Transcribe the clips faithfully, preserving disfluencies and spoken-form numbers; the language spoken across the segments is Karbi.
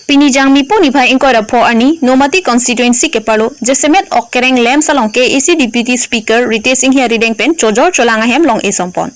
Pini Jangmi pu niphai ingkoi ra pho arni Nomati constituency keparlo jasemet Okereng LAMPS along K A A C Deputy Speaker Ritesh Enghi arideng pen chojor cholang ahem long-e sompon.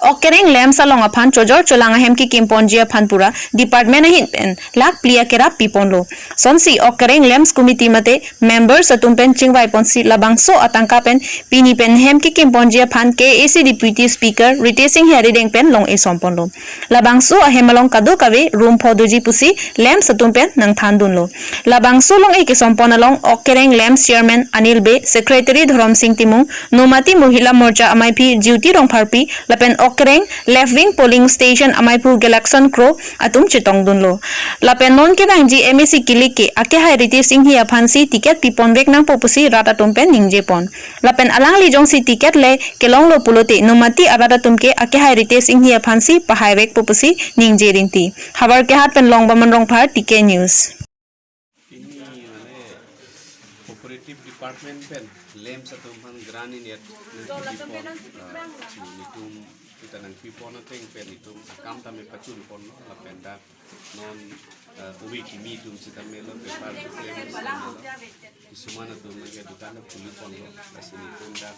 Okereng LAMPS along aphan chojor cholang ahem kekimponji aphan pura department ahin pen lakh phli akerap piponlo. Sonsi Okereng LAMPS committee mate members atum pen chingvaiponsi labangso atangka pen pini pen hem kekimponji aphan K A A C Deputy Speaker Ritesh Enghi arideng pen long-e somponlo. Labangso ahem along kadokave room pho doji pusi LAMPS atum pen nangthandunlo. Labangso long-e kesompon along Okereng LAMPS Chairman Anil Bey, Secretary Dhorom Sing Timung, Nomati Mohila Morcha amaiphi Jyoti Rongpharpi, lapen Okereng Left Wing Polling Station amaiphu Gelakson Kro atum chetongdunlo. Lapen non kevangji M A C kilik ke akehai Ritesh Enghi aphansi ticket piponvek nangpo pusi rat atum pen ningjepon. Lapen alangli jongsi ticket le kelonglo pulote Nomati arat atum ke akehai Ritesh Enghi aphansi pahaivekpo pusi ningje rinti. Howraghat pen Longbamon Rongphar, T K News. Pini mane cooperative department pen LAMPS atum aphan grant in yet nangpipon, ah, si netum kita nangpipon ateng pen netum akam tame pachunponlo lapen dak non, ah, ove kimi atum sitame lo, bepar keklem sitame lo. Kisuman atum ke dukan khuliponlo. Lasi netum dak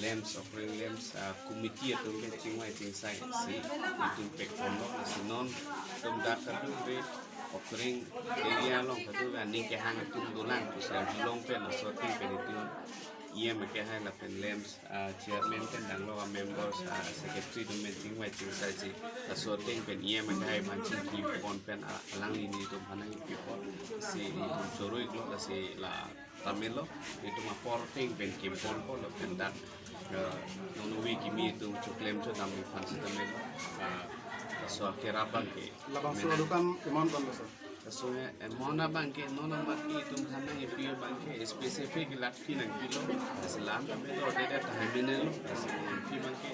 LAMPS, Okereng LAMPS, ah, committee atum ke chingvai chingsai si netum pekponlo. Lasi non netum dak kadokave Okereng area along kadokave aning kehang atum dolang pusi arjulong pen laso ateng pen netum E M akehai lapen LAMPS, ah, chairman pen danglo, ah, members, ah, secretary atum pen chingvai chingsai si laso ateng pen E M akehai aphan chingkipon pen, ah, alangli netum aphan nangpipon si netum choro-iklo. Lasi la tame lo, netum apor ateng pen kimponpo lapen dak, eh, non ove kimi atum choklem chodam aphan sitame lo, ah, laso akerap abang ke. Labangso adukan amount konat lo, sir? Laso amount abang ke non amat netum aphan nangpi abang ke specific lakh phli nangpilo. Lasi lam tame lo, dede tahai mene lo. Lasi nangpi abang ke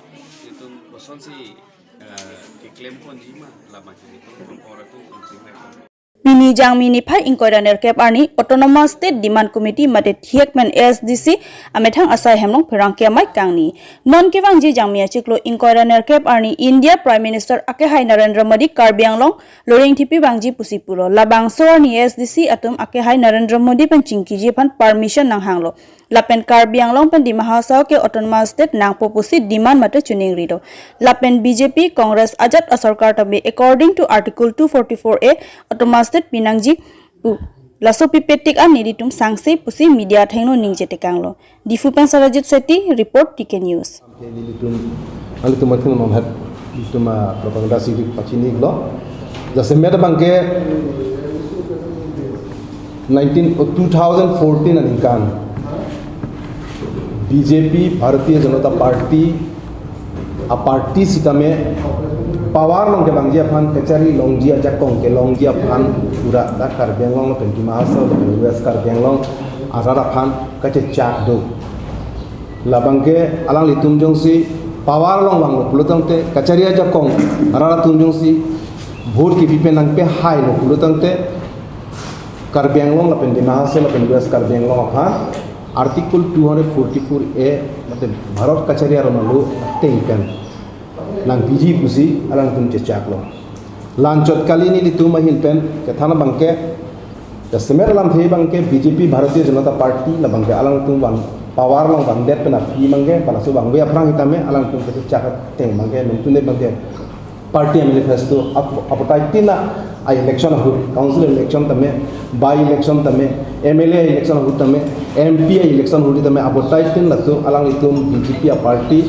netum kosonsi, eh, keklemponji ma, labang ke netum apor ateng pen chingvai. Pini Jangmi niphai ingkoi ra nerkep arni Autonomous State Demand Committee mate thihek pen A S D C amethang asai hem along pherangke amei kangni. Non kevangji Jangmi achiklo ingkoi ra nerkep arni India Prime Minister akehai Narendra Modi Karbi Anglong Loringthepi vangji pusi pulo. Labangso arni A S D C atum akehai Narendra Modi pen chingkiji aphan permission nanghanglo. Lapen Karbi Anglong pen Dima Hasao ke Autonomous State nangpo pusi demand mate choningri do. Lapen B J P, Congress ajat asorkar tame according to Article two forty-four A Autonomous State pinangji pu laso pipetik an nelitum sangse pusi media athengno ningje tekanglo. Diphu pen Sarajit Shetty report, T K News. Nelitum, nelitum athengno non het, itum, ah, propaganda si pachini lo. Jasemet abang ke nineteen, oh, two thousand fourteen aningkan B J P, Bharatiya Janata Party, a party sitame power along kevangji aphan, kachari longji ajakong kelongji aphan pura dak Karbi Anglong lapen Dima Hasao lapen West Karbi Anglong arat aphan kachechak do. Labang ke alanglitum jongsi power along vanglo pulotangte, kachari ajakong arat atum jongsi vote kepi pen nangpehailo pulotangte, Karbi Anglong lapen Dima Hasao lapen West Karbi Anglong aphan Article two hundred forty-four A, mate Bharat kachari aron alo ateng pen nangpiji pusi alangtum chechaklo. La-anchot kali nelitum ahin pen kethan abang ke, jasemet alamthe abang ke B J P, Bharatiya Janata Party, labang ke alangtum vang, power along vangdet pen aphi abang ke, balaso vangve aphrang sitame alangtum kachechak ateng abang ke, mentune abang ke party manifesto ap-, apotai tin a election ahut, council election tame, by election tame, M L A election ahut tame, M P election ahut tame, apotai tin latum alanglitum B J P a party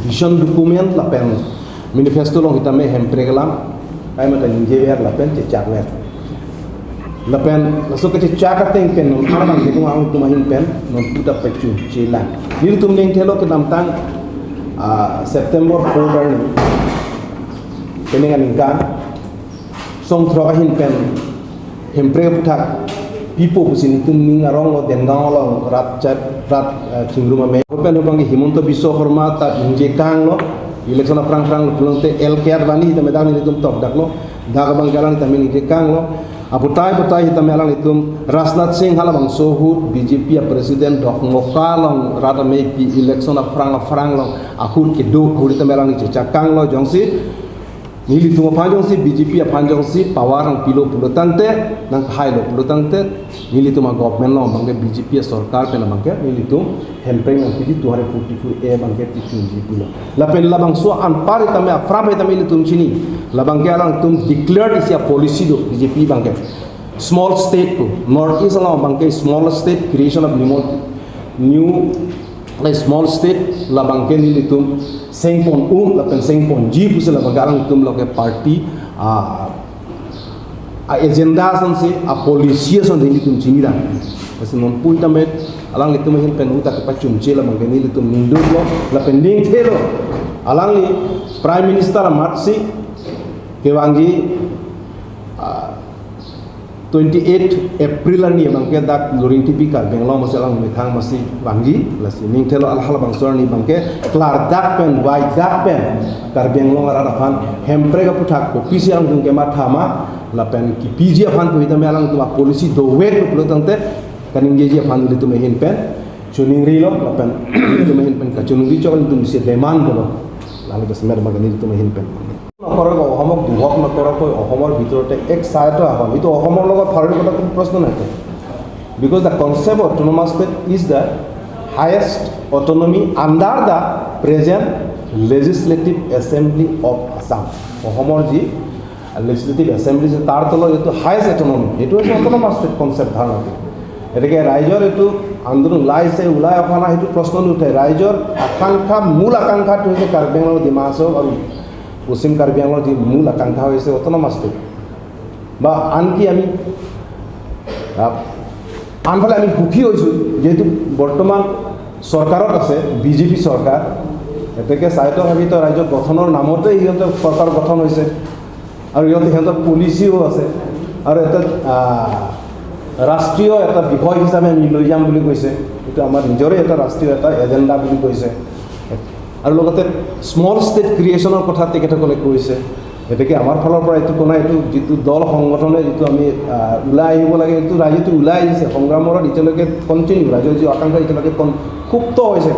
vision document lapen manifesto along sitame hemprek alam, ai mata ningjever lapen chechakver. Lapen laso kachechak ateng pen non arman kedung alangtum ahin pen non puta pechu chelang. Nelitum ningthelo kedamtang, ah, September four arni, penang aningkan song throk ahin pen hemprek aphuthak pipo pusi nelitum ning aronglo, Dengaon along rat chat, rat, eh, chingrum amei. Pen abang ke Himanta Biswa Sarma ta ningje kanglo, election aphrang aphrang pulangte L K Advani sitame dak nelitum tokdaklo, dak abang ke alang sitame ningje kanglo. Apotai apotai sitame alanglitum Rajnath Singh halabangso ahut B J P a president dok Moka along rat amei pi election aphrang aphrang along ahut kedo ahut sitame alang ningje chak kanglo, jongsi Nelitum aphan jongsi, B J P aphan jongsi power nangpilo pulo tangte, nanghailo pulo tangte, nelitum a-government along abangke, B J P sorkar pen abangke nelitum Hemprek nangpiji two hundred forty-four A abangke tichunji pulo. Lapen labangso anpar tame, aphrang tame ilitum chini. Labangke alangtum declare isi a-policy do B J P abangke. Small state pu. North East along abangke small state, creation of new, new, like, small state, labangke nelitum sengpon-un lapen sengponji pusi labangke alangtum lake party, ah, a-agenda asonsi, a-policy asonsi nelitum chinidam. Lasi non pun tame alanglitum ahin pen utak kepachunche labangke nelitum ningduklo, lapen ningthelo. Alangli Prime Minister amatsi kevangji, ah, twenty-eight April arni abangke dak Loringtipi Karbi Anglong amatsi alang methang amatsi vangji, lasi ningthelo, alhala bangso arni abangke klardak pen, vaidak pen Karbi Anglong arat aphan Hemprek aputhak kopisi alangtum kematha ma, lapen kipiji aphan pu tame alangtum a-policy dovek pulo tangte kaningjeji aphan ilitum ahin pen chuningrilo, lapen ilitum ahin pen kachiningri chok, ilitum isi demand pulo. Lalu kesemer makan ilitum ahin pen. নকৰক, অসমক দুভাগ নকৰক, অসমৰ ভিতৰতে এক স্বায়ত্ত শাসন, এইটো অসমৰ লগত ভাৰতৰ কথা কোনো প্ৰশ্ন নাহে। Because the concept of autonomous state is the highest autonomy under the present Legislative Assembly of Assam. অসমৰ যি Legislative Assembly আছে, তাৰ তলত এইটো হায়েষ্ট অট'নমি, এইটো হৈছে অট'নমাছ ষ্টেট কনচেপ্ট ধাৰণাটো। গতিকে ৰাইজৰ এইটো আন্দোলন ওলাইছে, ওলাই অহা নাই, সেইটো প্ৰশ্ন নুঠে। ৰাইজৰ আকাংক্ষা, মূল আকাংক্ষাটো হৈছে কাৰ্বি আংলং, ডিমা হাছাও আৰু পশ্চিম কাৰ্বি আংলঙৰ যি মূল আকাংক্ষা হৈছে অট'নমাছ ষ্টেট। বা আনকি আমি, আহ, আনফালে আমি সুখী হৈছোঁ, যিহেতু বৰ্তমান চৰকাৰত আছে বি জে পি চৰকাৰ, এতেকে স্বায়ত্তশাসিত ৰাজ্য গঠনৰ নামতে সিহঁতে চৰকাৰ গঠন হৈছে আৰু সিহঁতে, সিহঁতৰ পলিচিও আছে আৰু এটা, আহ, ৰাষ্ট্ৰীয় এটা বিষয় হিচাপে আমি লৈ যাম বুলি কৈছে। এইটো আমাৰ নিজৰে এটা ৰাষ্ট্ৰীয় এটা এজেণ্ডা বুলি কৈছে। আৰু লগতে স্মল ষ্টেট ক্ৰিয়েশ্যনৰ কথা তেখেতসকলে কৈছে। গতিকে আমাৰ ফালৰ পৰা এইটো কোনাই, এইটো যিটো দল সংগঠনে যিটো আমি, আহ, ওলাই আহিব লাগে, এইটো ৰাইজেতো ওলাই আহিছে, সংগ্ৰামৰ এতিয়ালৈকে কণ্টিনিউ, ৰাইজৰ যি আকাংক্ষা এতিয়ালৈকে কন-, সুপ্ত হৈছে,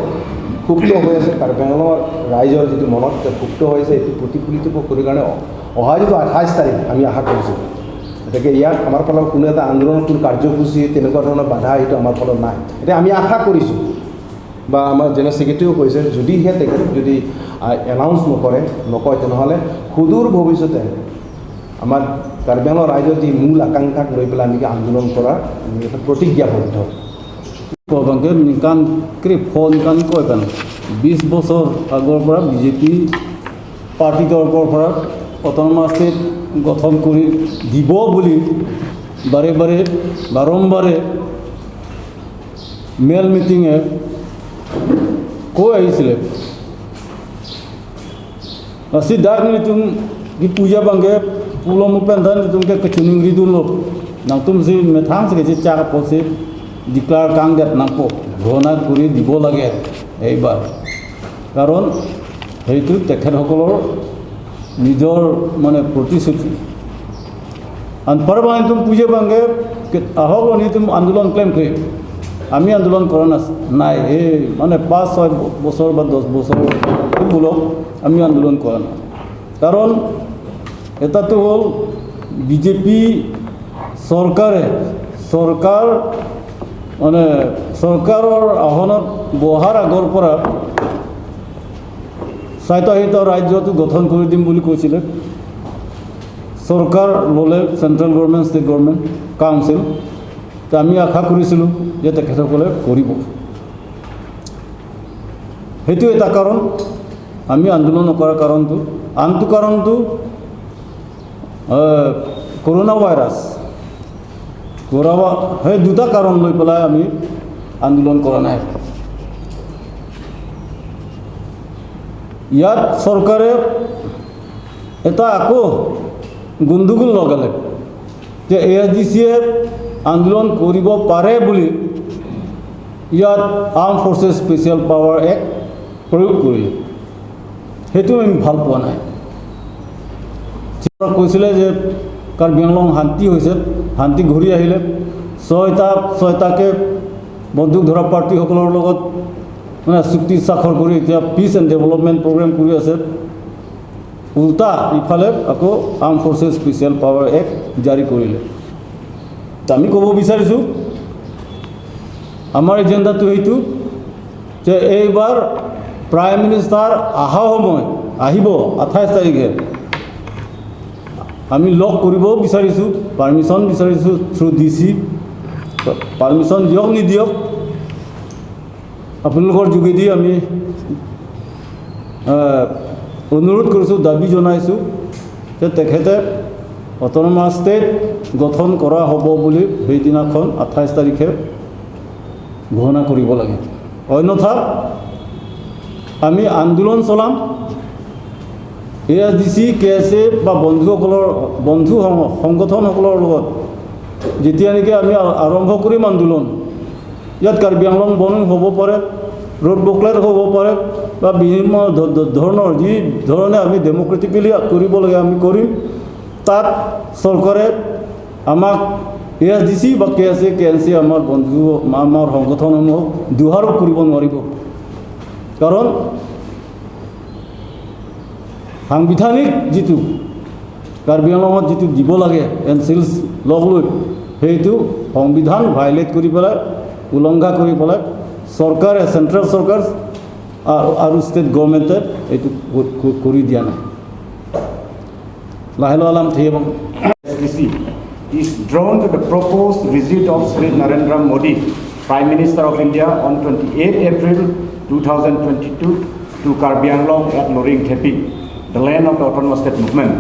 সুপ্ত হৈ আছে। কাৰ্বি আংলঙৰ ৰাইজৰ যিটো মনত এতিয়া সুপ্ত হৈছে, এইটো প্ৰতিফলিত কৰি কাৰণে অ-, অহা যিটো আঠাইছ তাৰিখ আমি আশা কৰিছোঁ। গতিকে ইয়াত আমাৰ ফালৰ কোনো এটা আন্দোলন, কোনো কাৰ্যসূচী, তেনেকুৱা ধৰণৰ বাধা এইটো আমাৰ ফালত নাই। এতিয়া আমি আশা কৰিছোঁ বা আমাৰ জেনেৰেল ছেক্ৰেটাৰীও কৈছে, যদিহে তেখেতে যদি, আহ, এনাউন্স নকৰে, নকয়, তেনেহ'লে সুদূৰ ভৱিষ্যতে আমাৰ কাৰ্বি আংলং ৰাইজৰ যি মূল আকাংক্ষাক লৈ পেলাই আমি আন্দোলন কৰাৰ আমি এটা প্ৰতিজ্ঞাবদ্ধ। Ko bangke ningkan krepho, ningkan koi kan, বিশ বছৰ আগৰ পৰা বি জে পি পাৰ্টিৰ তৰফৰ পৰা অট'নমাছ ষ্টেট গঠন কৰি দিব বুলি বাৰে বাৰে, বাৰম্বাৰে মেল মিটিঙে কৈ আহিছিলে। Lasi dak nelitum kipu abangke pulo mo pen ta nelitum ke kachiningri dunlo. Nangtum si methang si kachechak apotsi declare kangdet nangpo. ঘোষণা কৰি দিব লাগে এইবাৰ। কাৰণ সেইটো তেখেতসকলৰ নিজৰ মানে প্ৰতিশ্ৰুতি। Anpar bang nelitum pu abangke, ke-, ahok lo nelitum আন্দোলন claim kre. আমি আন্দোলন কৰা নাছ-, নাই। এই মানে পাঁচ ছয় ব-, বছৰ বা দহ বছৰ বোলো আমি আন্দোলন কৰা নাই। কাৰণ এটাতো হ'ল বি জে পি চৰকাৰে, চৰকাৰ মানে চৰকাৰৰ আসনত বহাৰ আগৰ পৰা স্বায়ত্তশাসিত ৰাজ্যটো গঠন কৰি দিম বুলি কৈছিলে। চৰকাৰ ল'লে, central government, state government, council. তো আমি আশা কৰিছিলোঁ যে তেখেতসকলে কৰিব। সেইটো এটা কাৰণ, আমি আন্দোলন নকৰাৰ কাৰণটো। আনটো কাৰণটো, আহ, কৰোণা ভাইৰাছ। কৰোণা, সেই দুটা কাৰণ লৈ পেলাই আমি আন্দোলন কৰা নাই। ইয়াত চৰকাৰে এটা আকৌ গণ্ডগোল লগালে যে এ এছ ডি চিয়ে আন্দোলন কৰিব পাৰে বুলি ইয়াত arm forces special power act প্ৰয়োগ কৰিলে। সেইটো আমি ভাল পোৱা নাই। কৈছিলে যে কাৰ্বি আংলং শান্তি হৈছে, শান্তি ঘূৰি আহিলে, ছয়টা, ছয়টাকে বন্দুক ধৰা পাৰ্টিসকলৰ লগত মানে চুক্তি স্বাক্ষৰ কৰি এতিয়া পিচ এণ্ড ডেভেলপমেণ্ট প্ৰগ্ৰেম কৰি আছে। উল্টা ইফালে আকৌ arm forces special power act জাৰি কৰিলে। তো আমি ক'ব বিচাৰিছোঁ, আমাৰ এজেণ্ডাটো এইটো যে এইবাৰ প্ৰাইম মিনিষ্টাৰ অহা সময় আহিব আঠাইছ তাৰিখে, আমি লগ কৰিব বিচাৰিছোঁ, পাৰ্মিশ্যন বিচাৰিছোঁ থ্ৰু ডি চি। পাৰ্মিশ্যন দিয়ক নিদিয়ক, আপোনালোকৰ যোগেদি আমি, আহ, অনুৰোধ কৰিছোঁ, দাবী জনাইছোঁ যে তেখেতে অট'নমাছ ষ্টেট গঠন কৰা হ'ব বুলি সেইদিনাখন আঠাইছ তাৰিখে ঘোষণা কৰিব লাগে। অন্যথা আমি আন্দোলন চলাম। এ আই ডি চি, কে এছ এ বা বন্ধুসকলৰ, বন্ধু সং-, সংগঠনসকলৰ লগত যেতিয়া নেকি আমি আ-, আৰম্ভ কৰিম আন্দোলন, ইয়াত কাৰ্বি আংলং বন্ধ হ'ব পাৰে, ৰোড ব্লকেট হ'ব পাৰে বা বিভিন্ন ধ-, ধ-, ধৰণৰ যি ধৰণে আমি ডেমক্ৰেটিকেলি কৰিব লাগে আমি কৰিম। তাত চৰকাৰে আমাক এ আই ডি চি বা কে এছ এ, কে এন চি, আমাৰ বন্ধু, আমাৰ সংগঠনসমূহক দোষাৰোপ কৰিব নোৱাৰিব। কাৰণ সাংবিধানিক যিটো কাৰ্বি আংলঙত যিটো দিব লাগে এন চি এল চি লগ লৈ, সেইটো সংবিধান ভায়লেট কৰি পেলাই, উলংঘা কৰি পেলাই চৰকাৰে, চেণ্ট্ৰেল চৰকাৰ আৰু, আৰু ষ্টেট গভৰ্ণমেণ্টে এইটো ক-, ক-, কৰি দিয়া নাই। লাহে লাহে লাম থৈ আহিব। S D C is drawn to the proposed visit of Shri Narendra Modi, Prime Minister of India, on twenty-eighth April two thousand twenty-two to Karbi Anglong at Loring Thepi, the land of the Autonomous State Movement.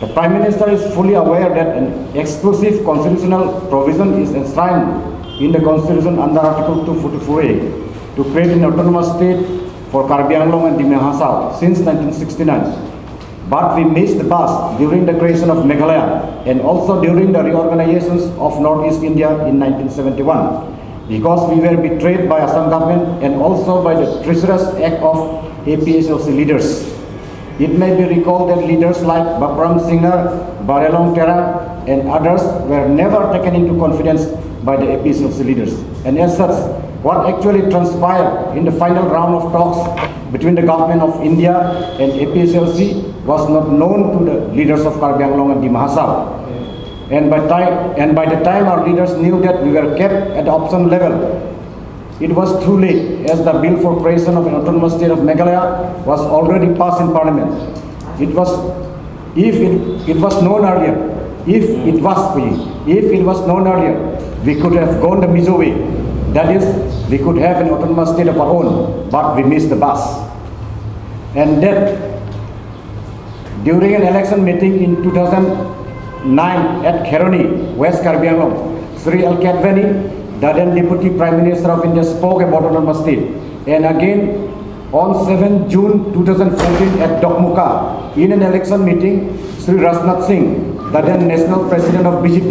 The Prime Minister is fully aware that an exclusive constitutional provision is enshrined in the Constitution under Article two forty-four A to create an autonomous state for Karbi Anglong and Dima Hasao since nineteen sixty-nine. But we missed the bus during the creation of Meghalaya and also during the reorganizations of Northeast India in nineteen seventy-one, because we were betrayed by Assam government and also by the treacherous act of A P H L C leaders. It may be recalled that leaders like Bapram Singnar, Barelong Terang, and others were never taken into confidence by the A P H L C leaders. And as such, what actually transpired in the final round of talks between the government of India and A P H L C was not known to the leaders of Karbi Anglong and Dima Hasao. And by time, and by the time our leaders knew that we were kept at the option level, it was too late, as the bill for creation of an autonomous state of Meghalaya was already passed in parliament. It was, if it, it was known earlier, if it was, if it was known earlier, we could have gone the Mizo way. That is, we could have an autonomous state of our own, but we missed the bus. And that during an election meeting in two thousand nine at Kheroni, West Karbi Anglong, Shri L K Advani, the then Deputy Prime Minister of India, spoke about autonomous state. And again, on seventh June two thousand fourteen at Dokmoka, in an election meeting, Shri Rajnath Singh, the then National President of B J P,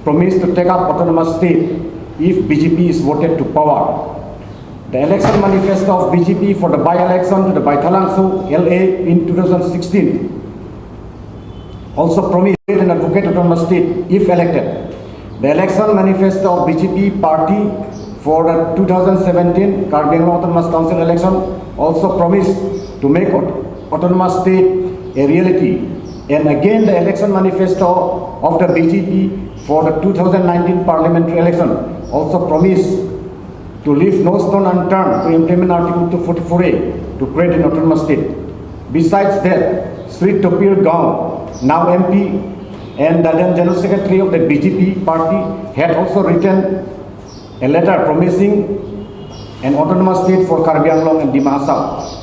promised to take up autonomous state if B J P is voted to power. The election manifesto of B J P for the by-election to the Baithalangso L A in two thousand sixteen also promised an advocate autonomous state if elected. The election manifesto of B J P party for the two thousand seventeen Karbi Anglong Autonomous Council election also promised to make aut-, autonomous state a reality. And again, the election manifesto of the B J P for the two thousand nineteen parliamentary election also promised to leave no stone unturned to implement Article two forty-four A to create an autonomous state. Besides that, Shri Tapir Gao, now M P and the then General Secretary of the B J P party, had also written a letter promising an autonomous state for Karbi Anglong and Dima Hasao.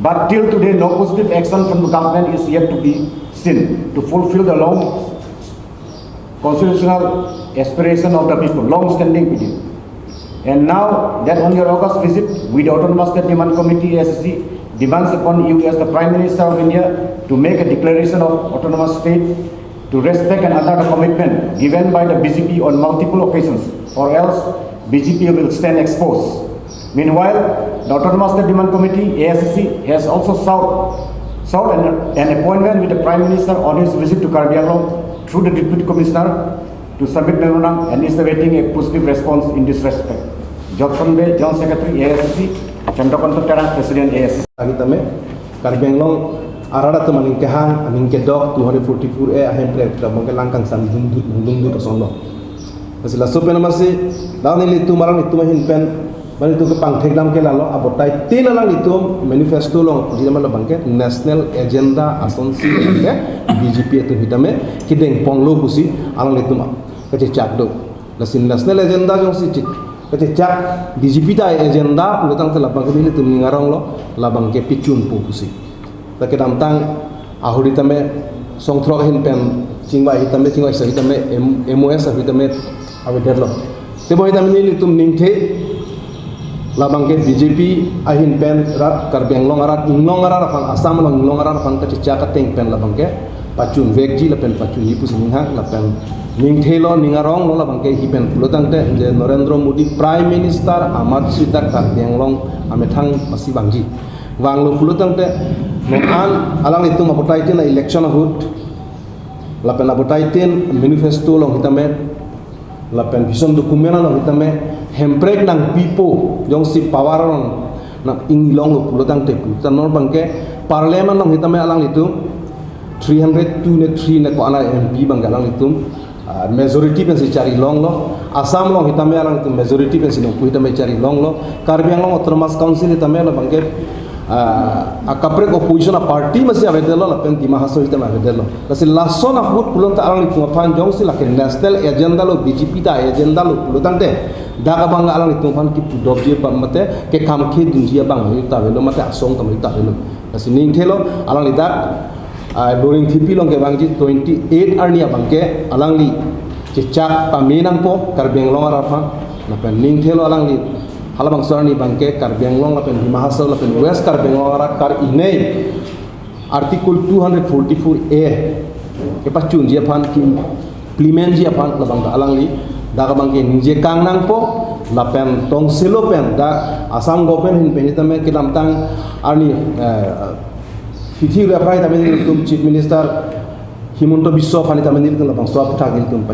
But till today, no positive action from the government is yet to be seen to fulfill the long constitutional aspiration of the people, long-standing petition. And now that on your August visit, with the Autonomous State Demand Committee, A S D C, demands upon you as the Prime Minister of India to make a declaration of autonomous state, to respect and honor the commitment given by the B J P on multiple occasions, or else B J P will stand exposed. Meanwhile, the Autonomous State Demand Committee, A S D C, has also sought, sought an, an appointment with the Prime Minister on his visit to Karbi Anglong through the Deputy Commissioner to submit memorandum and is awaiting a positive response in this respect. Jodson Bey, General Secretary, A S D C, Chandrakanta Terang, President, A S D C. Kami tame, Karbi Anglong arat atum aning kehang, aning kedok two hundred forty-four A ahemprek labang ke lang kangsam dungdut, dungdut asonlo. Lasi laso pen amatsi, dak nelitum alanglitum ahin pen, mane itum kepangthek dam ke lalo, abotai tin alanglitum manifesto along, jidam labang ke national agenda asonsi labang ke B J P atum hitame kedeng ponglo pusi alanglitum kachechak do. Lasi national agenda jongsi chik, kachechak B J P ta agenda pulo tangte labang ke nelitum ning aronglo, labang ke pichunpo pusi. Ta kedamtang ahut hitame songthrok ahin pen chingvai hitame, chingvai sa hitame M-, M O S ahut hitame avedetlo. Tebon hitame nelitum ningthe labang ke B J P ahin pen rat Karbi Anglong arat, Inglong arat aphan, Assam along Inglong arat aphan kachechak ateng pen labang ke pachunvekji lapen pachunji pusi ninghang lapen ningthelo, ning aronglo labang ke hi pen pulo tangte je Narendra Modi Prime Minister amat sita Karbi Anglong amethang masi vangji. Vanglo pulo tangte non an alanglitum abotai tin a-election ahut lapen abotai tin manifesto along hitame lapen vision document along hitame hemprek nangpipo jongsi power along nang-inglonglo pulo tangte pu. Ta non abang ke parliament along hitame alanglitum three hundred two ne three ne ko-an a-M P abang ke alanglitum, ah, majority pensi chari longlo. Assam along hitame alanglitum majority pensi nangpu hitame chari longlo. Karbi Anglong Autonomous Council hitame labang ke, ah, akaprek opposition a-party masi avedetlo lapen Dima Hasao hitame avedetlo. Lasi lason ahut pulo tangte alanglitum aphan jongsi lake national agenda lo, B J P ta agenda lo pulo tangte, dak abang alanglitum aphan kipudopji abang mate kekamkhe dunji abang ta avelo mate asong ta avelo. Lasi ningthelo alangli dak, ah, Loringthepi along kevangji twenty-eight arni abang ke alangli chechak pame nangpo Karbi Anglong arat aphan. Lapen ningthelo alangli halabangso arni abang ke Karbi Anglong lapen Dima Hasao lapen West Karbi Anglong arat kar-inei Article two hundred forty-four A kepachunji aphan, ki-implementji aphan labang ta alangli dak abang ke ningje kang nangpo. Lapen tongselo pen dak Assam government ahin pen hitame kedamtang arni, eh, hithi referai tame nelitum Chief Minister Himanta Biswa aphan hitame nelitum labangso aphuthak nelitum